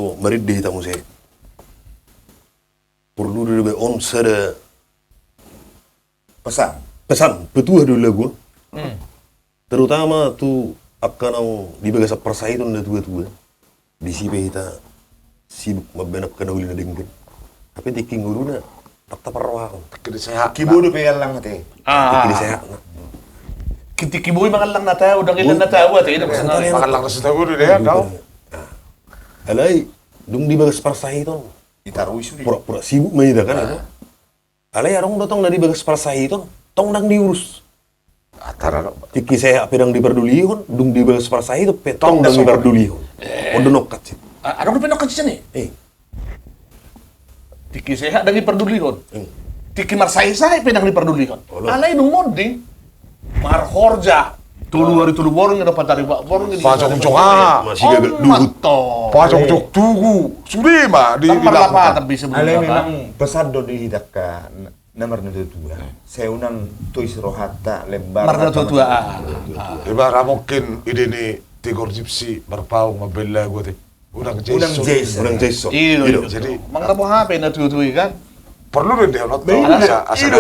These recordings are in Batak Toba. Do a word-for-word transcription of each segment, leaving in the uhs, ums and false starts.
Oh, marende hita muse. Porlu do dibaen on sada pesan. Pesan, petua do lagu. Hmm. Terutama tu angka naung di bagasan parsahiton na tua-tua. Disi pe hita sibuk mambaen angka na uli na denggan. Hape tingki ngoluna, rap taparrohahon. Tingki disehat. Tingki boi dope allang ate. Ah. Tingki disehat. Tingki boi mangallang na tau, dang ilan na tau ate. Mangallang na so tau do dia, tau. Alai, dung di bagas parsahiton. Pura-pura sibuk ma hita kan, itu. Alai adong do tong na di bagas parsahiton, tong dang diurus. Tingki sehat pe dang dipardulihon, dung di bagas parsahiton pe tong dang dipardulihon. On do nongkan sian. Adong dope nongkan sian i. Tingki sehat dang dipardulihon. Tingki marsahit-sahit pe dang dipardulihon. Alai dung monding, marhorja. Tolu ari tolu borngin do, patari borngin. Pajongjong aha? Masih gagal duhut. Pajongjong tugu. Sude ma di, di lakukan. Alai memang pesan do di hita angka na marnatua-tua. Sai unang tois rohanta, lembar. Marnatua-tua. Iba ra mungkin ide ni Tigor Gypsy, marpaung, mambaen lagu ate. Unang Jason. Unang Jason. Unang Jason. Iyo, iyo. Jadi, manang na boha pe na tua-tua i kan. Porlu do dia nonton. Asa, asa.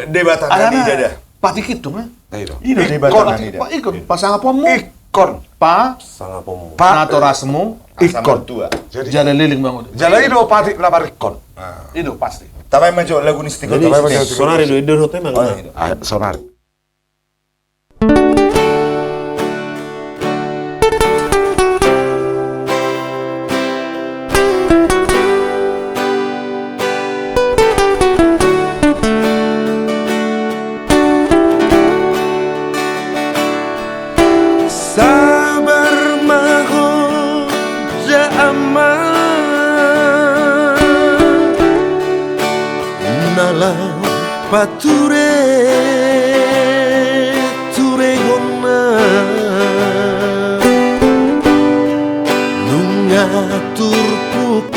Debata na nida. Patik i tung, eh? Ido. Ido debata na nida. Patik, patik, pasangaponmu. Ingkon. Pa. Sangaponmu. Pa. Natorasmu. Ingkon. Jadi. Jala leleng bangun. Jala ido patik na maringkon. Ido pasti. Tabaen ma jo lagu ni Tigor Gypsy. Sonari do, ido do temang. Sonari. Sabar ma ho da amang, na laho pature turehonna, nunga turpuk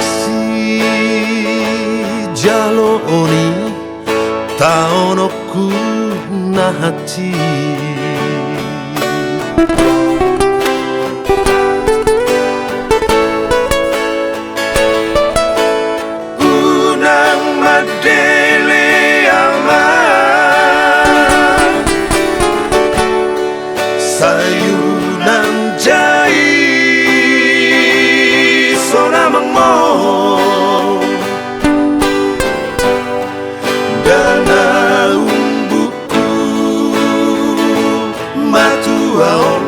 sijaloon i taononku na hansit. Unang mandele amang, sai unang jai sonamangmo. Dana umbuku matua on,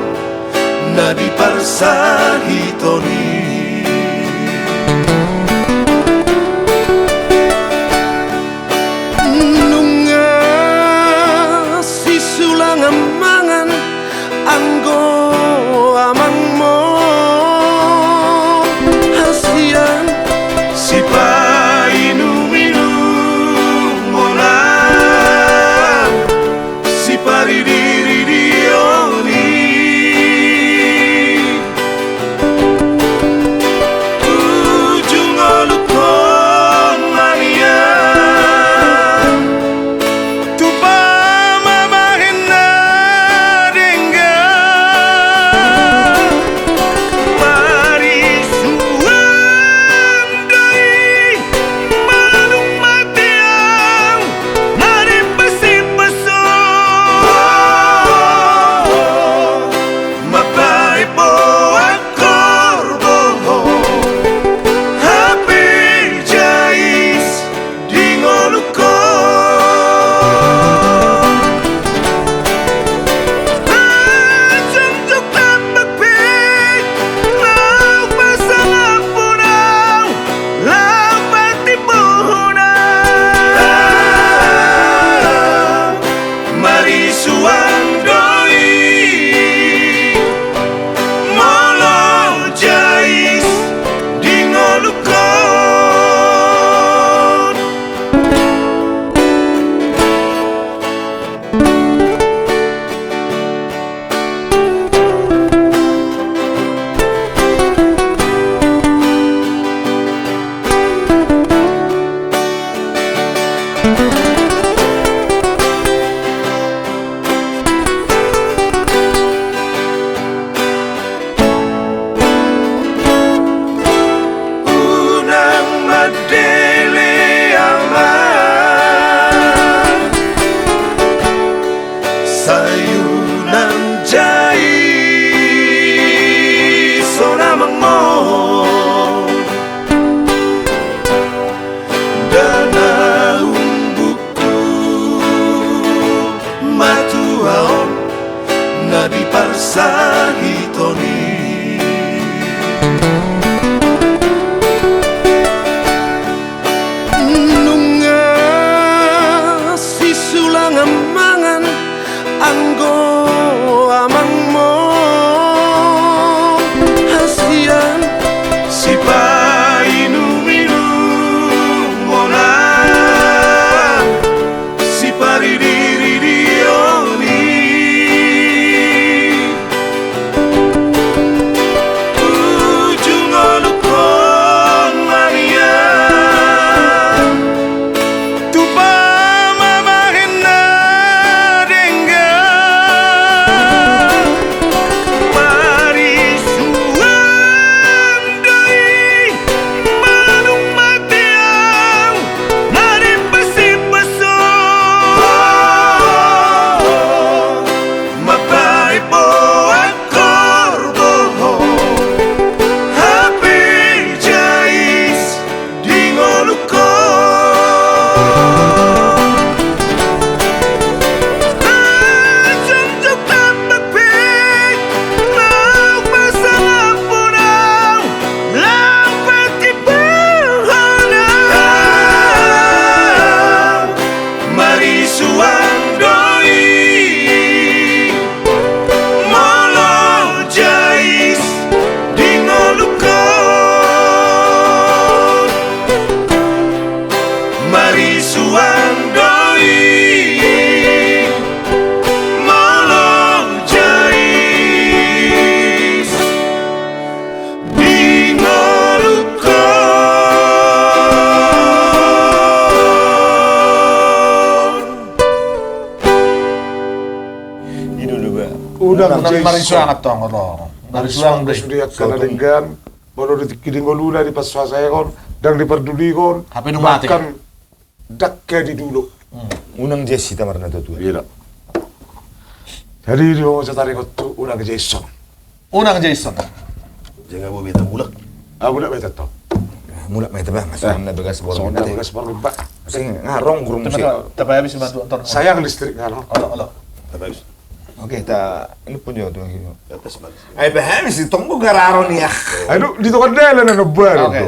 Unang marisuang antong, olo. Marisuang do sude angka na denggan, molo di tingki di ngoluna, di pansuasaion, ndang dipardulihon. Hape dung mate. Bahkan ndang hea didulo. Unang jais hita marnatua-tua. Jadi di ho sataringot tu unang jaison. Unang jaison. Janga bo beta mulak. Ah, mulak beta to. Mulak beta bah, masuk na begas borong. Masuk na begas borong bah. Sing ngarong gurung. Tapi habis bantu antor. Sayang listrik ngarong. Olo, olo. Tapi habis. Oke, ta ini pun jauh tuh. Ayo bah habis di tonggo gararo nih ya. Aduh, di tonggo dalan na baru. Oke.